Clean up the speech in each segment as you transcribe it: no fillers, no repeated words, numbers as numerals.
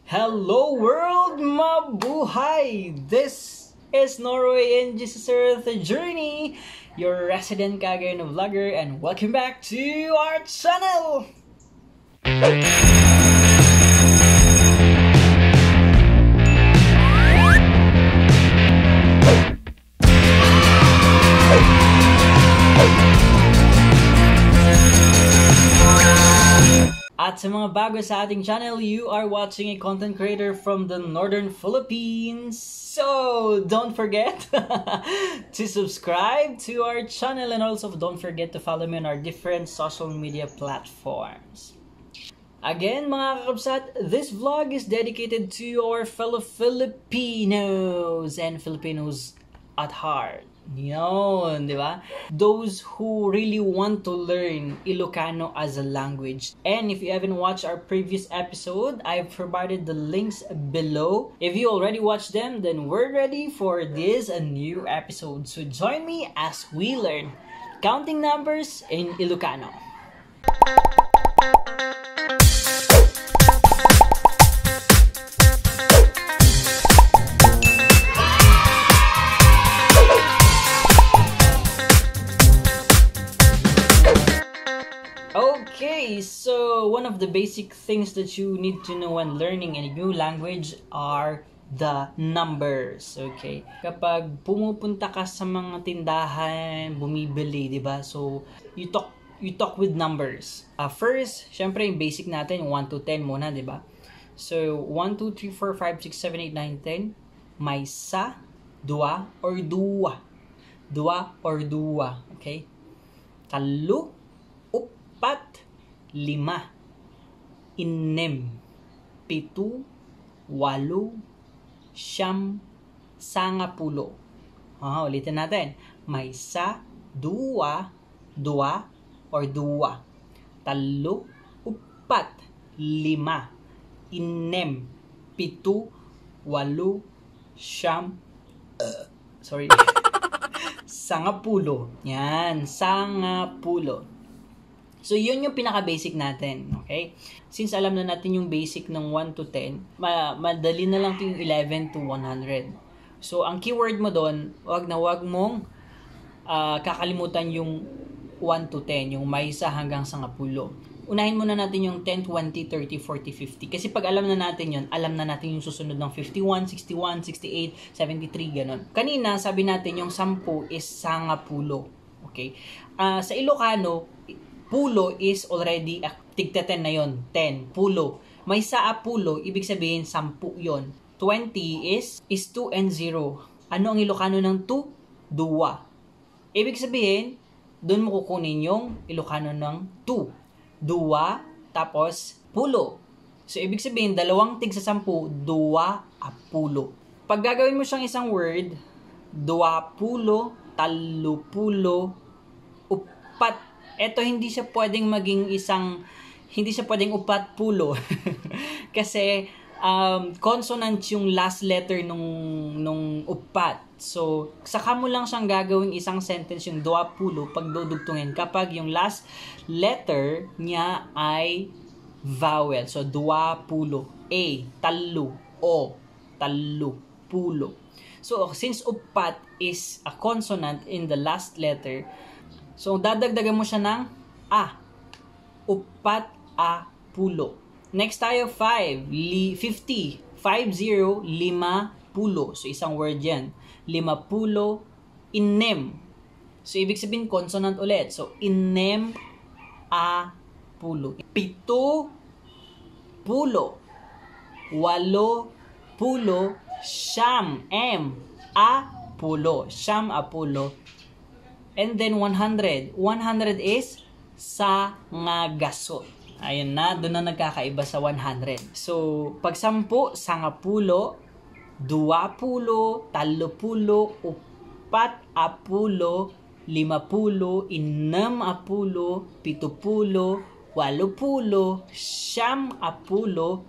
Hello world, Mabuhay! This is Norway and Jesus Earth Journey, your resident Cagayano vlogger, and welcome back to our channel! At sa mga bago sa ating channel, you are watching a content creator from the Northern Philippines. So, don't forget to subscribe to our channel, and also don't forget to follow me on our different social media platforms. Again, mga kakabsat, this vlog is dedicated to our fellow Filipinos and Filipinos at heart. Yun, di ba? Those who really want to learn Ilocano as a language. And if you haven't watched our previous episode, I've provided the links below. If you already watched them, then we're ready for this a new episode. So join me as we learn counting numbers in Ilocano. Okay, so one of the basic things that you need to know when learning a new language are the numbers. Okay, kapag pumupunta ka sa mga tindahan, bumibili, di ba? So you talk with numbers. First, syempre yung basic natin, 1 to 10 muna, di ba? So 1, 2, 3, 4, 5, 6, 7, 8, 9, 10. Maysa, dua or duwa. Dua or duwa. Okay? Tallo, Uppat, Lima, Innem, Pitu, Walu, Siam, Sangapulo. Ulitin natin. Maysa, dua or duwa. Tallo, Uppat, Lima, Innem, Pitu, Walu, Siam, Sangapulo. Yan, Sangapulo. So, yun yung pinaka-basic natin, okay? Since alam na natin yung basic ng 1 to 10, madali na lang ito yung 11 to 100. So, ang keyword mo doon, wag mong kakalimutan yung 1 to 10, yung Maysa hanggang Sangapulo. Unahin muna natin yung 10, 20, 30, 40, 50. Kasi pag alam na natin yun, alam na natin yung susunod ng 51, 61, 68, 73, ganun. Kanina, sabi natin yung 10 is Sangapulo. Okay? Sa Ilocano, pulo is already, tigta 10 na yun. 10, pulo. May sa pulo, ibig sabihin 10 yon. 20 is 2 and 0. Ano ang Ilocano ng 2? Duwa. Ibig sabihin, doon mo kukunin yung Ilocano ng 2. Duwa, tapos pulo. So, ibig sabihin, dalawang tig sa 10, duwa, pulo. Pag gagawin mo siyang isang word, duwa pulo, tallo pulo, uppat. Ito hindi siya pwedeng upat pulo. Kasi consonant yung last letter nung upat. So, saka mo lang siyang gagawing isang sentence yung dua pulo pag dudugtungin kapag yung last letter niya ay vowel. So, dua pulo. A, tallo, O, tallo, pulo. So, since upat is a consonant in the last letter, so, dadagdagan mo siya ng A. Uppat, pulo. Next tayo, 5. 50. 50, 50. So, isang word yan. 50, innem. So, ibig sabihin, consonant ulit. So, innem, pulo. Pitu, pulo. Walo, pulo. Siam, pulo. Siam, pulo. And then 100. 100 is gasut. Ayun na, doon na nagkakaiba sa 100. So, pag 10, Sangapulo, duwapulo, tallopulo, uppat, apulo, limapulo, innem apulo, pitupulo, walupulo, siyam apulo,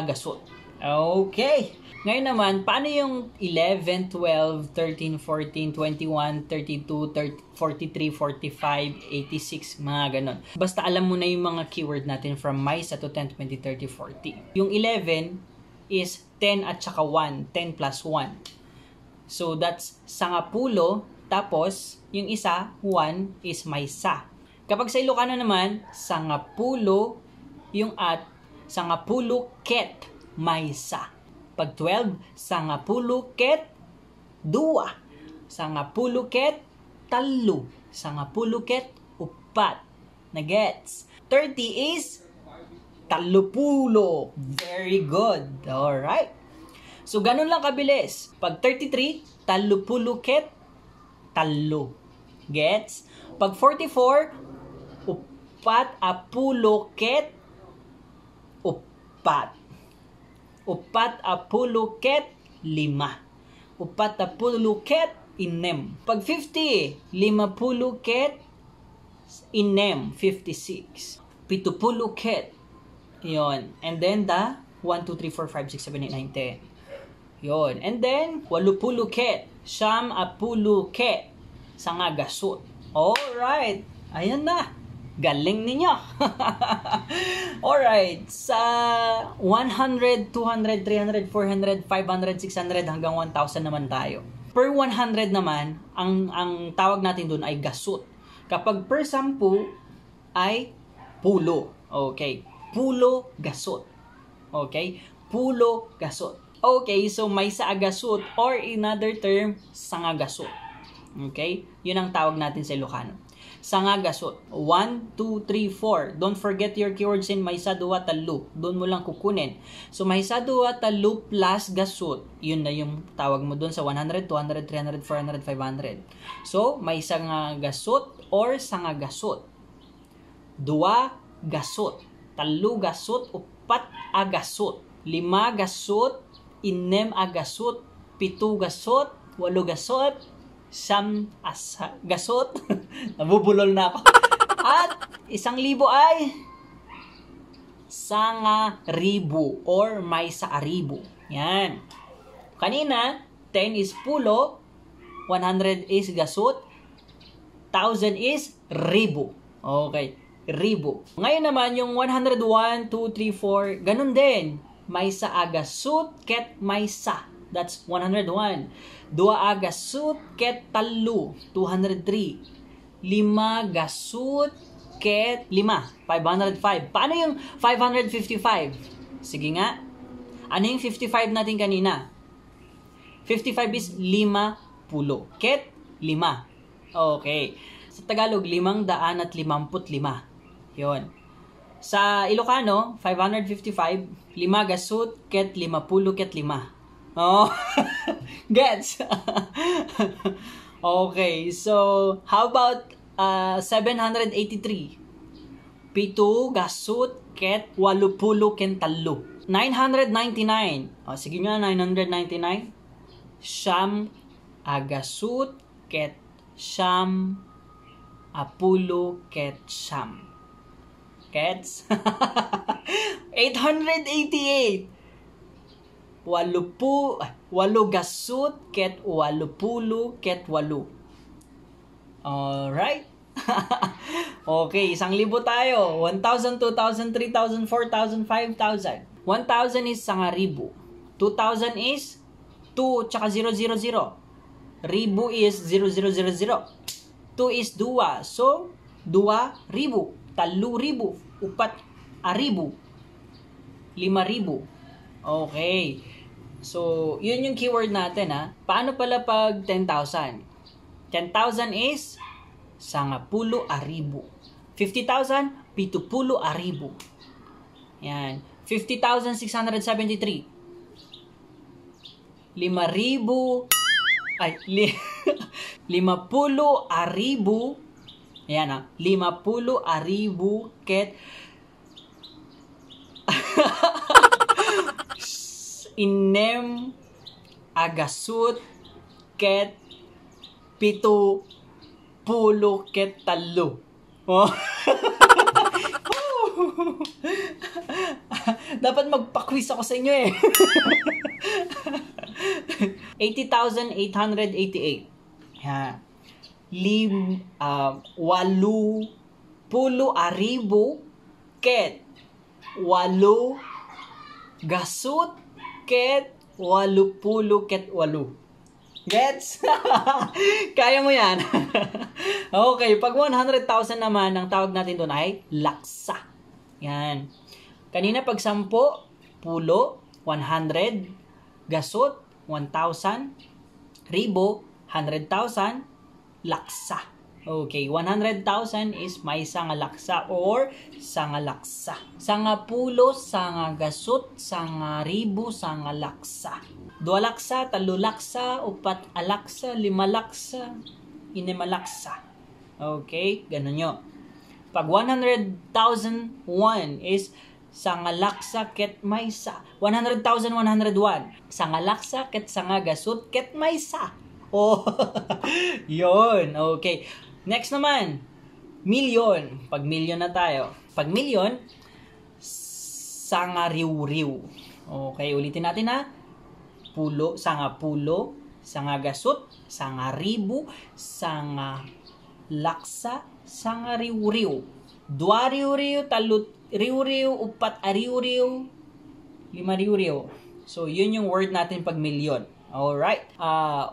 gasut. Okay. Ngayon naman, paano yung 11, 12, 13, 14, 21, 32, 43, 45, 86, mga ganon. Basta alam mo na yung mga keyword natin from Maysa to 10, 20, 30, 40. Yung 11, is 10 at saka 1. 10 plus 1. So, that's Sangapulo. Tapos, yung isa, 1 is Maysa. Kapag sa Ilocano naman, Sangapulo yung at Sangapulo ket Maysa. Pag 12, Sangapulo ket 2. Sangapulo ket Tallo. Sangapulo ket Uppat. Nagets? 30 is Tallopulo. Very good. Alright. So, ganun lang kabilis. Pag 33, Tallopulo ket Tallo. Gets? Pag 44, Uppat apulo ket Uppat. Uppat apulo ket 5. Uppat apulo ket Innem. Pag 50, 50 ket Innem. 56. Pitupulo ket. Yun. And then the 1, 2, 3, 4, 5, 6, 7, 8, 9, 10. Yun. And then, walupulo ket. Siam apulo ket. Sangagasut. Alright. Ayan na. Galing ninyo. Alright. Sa 100, 200, 300, 400, 500, 600 hanggang 1,000 naman tayo. Per 100 naman, ang tawag natin dun ay gasut. Kapag per 10 ay pulo. Okay. Pulo gasut. Okay. Pulo gasut. Okay, so Maysa agasut or in other term, sangagasut. Okay? Yun ang tawag natin sa Ilocano. Sangagasut. 1, 2, 3, 4. Don't forget your keywords in Maysa, Dua, Tallo. Doon mo lang kukunin. So, Maysa, Dua, Tallo plus gasut. Yun na yung tawag mo doon sa 100, 200, 300, 400, 500. So, Maysa nga gasut or sangagasut. Dua gasut. Tallo gasut. Uppat agasut. 5 gasut. Innem agasut. Pitu gasut. 8 gasut. Siam gasut. Nabubulol na ako. At 1,000 ay ribu or Maysa ribu. Yan. Kanina, 10 is pulo, 100 is gasut, 1,000 is ribu. Okay, ribu. Ngayon naman, yung 101, 2, 3, 4, ganun din. Maysa agasut ket Maysa. That's 101. Dua agasut ket Tallo. 203. 5 gasut ket 5. 505. Paano yung 555? Sige nga. Ano yung 55 natin kanina? 55 is 50. Ket 5. Okay. Sa Tagalog, 555. Yun. Sa Ilocano, 555, 5 gasut ket 50 ket 5. Oh, gets? Okay, so how about 783? Pitu gasut ket 80 ket Tallo. 999. Oh, sige nga, 999. Siam agasut ket Siam apulo ket Siam. Gets? 888. 8 gasut ket 80 ket 8. Alright? Okay, 1,000 tayo. 1,000, 2,000, 3,000, 4,000, 5,000. 1,000 is sangaribu. 2,000 is 2 tsaka 000. Ribu is 0000. 2 is 2. So, 2 ribu. Tallo ribu. Uppat ribu. 5,000. Okay. So, yun yung keyword natin, ha. Paano pala pag 10,000? 10,000 is Sangapulo ribu. 50,000, 70 ribu. Yan. 50,673. 5,000 ay 50 ribu. Yan, ha. 50 ribu ket Innem agasut ket 70 ket Tallo. Oh. Dapat magpa-quiz ako sa inyo eh. 80,888. Yan. 80 ribu ket 8 gasut ket walupulo ket walu. Gets? Kaya mo yan. Okay, pag 100,000 naman, ang tawag natin doon ay laksa. Yan. Kanina pag 10, pulo, 100, gasut, 1,000, ribu, 100,000, laksa. Okay, 100,000 is Maysa nga laksa or Sangalaksa. Sangapulo, Sangagasut, Sangaribu, Sangalaksa. 2 laksa, 3 laksa, Uppat alaksa, 5 laksa, Innem laksa. Okay, ganun nyo. Pag 100,001 is Sangalaksa ket Maysa. 100,101. Sangalaksa ket Sangagasut ket Maysa. Oh, yun. Okay. Next naman, milyon. Pag milyon na tayo. Pag milyon, Sangariwriw. Okay, ulitin natin ha. Pulo, Sangapulo, Sangagasut, Sangaribu, Sangalaksa, Sangariwriw. 2 riwriw, 3 riwriw, 4 riwriw, 5 riwriw. So, yun yung word natin pag milyon. Alright.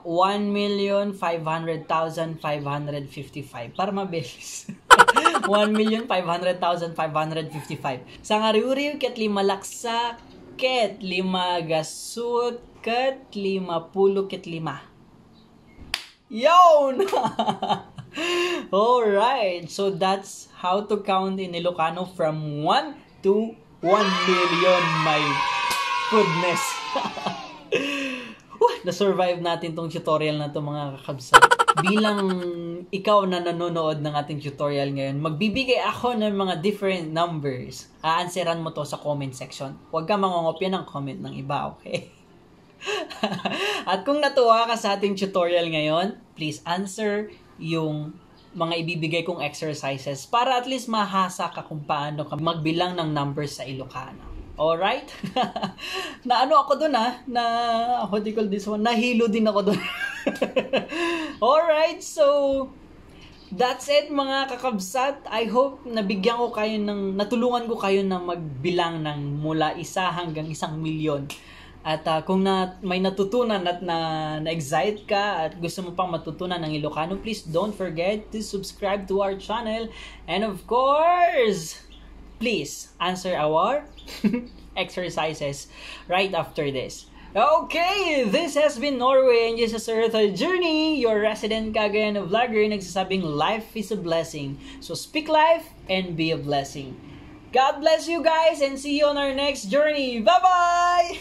1,500,555. Para mabilis. 1,500,555. Sangariwriw ket 5 laksa ket 5 gasut ket 50 ket 5. Yun! Alright. So that's how to count in Ilocano from 1 to 1 million. My goodness. Na-survive natin tong tutorial na to mga kakabsat. Bilang ikaw na nanonood ng ating tutorial ngayon, magbibigay ako ng mga different numbers. Aanseran mo to sa comment section. Huwag ka mangongopya ng comment ng iba, okay? At kung natuwa ka sa ating tutorial ngayon, please answer yung mga ibibigay kong exercises para at least mahasa ka kung paano ka magbilang ng numbers sa Ilocano. Alright? Na ano ako dun na what do you call this one? Nahilo din ako dun. Alright, so that's it mga kakabsat. I hope nabigyan ko kayo natulungan ko kayo na magbilang ng mula 1 hanggang 1 milyon. At kung may natutunan at na-excite ka at gusto mo pang matutunan ng Ilocano, please don't forget to subscribe to our channel. And of course, please answer our exercises right after this. Okay, this has been Norway and Jesus Earth Journey, your resident Cagayano vlogger nagsasabing life is a blessing. So speak life and be a blessing. God bless you guys and see you on our next journey. Bye-bye!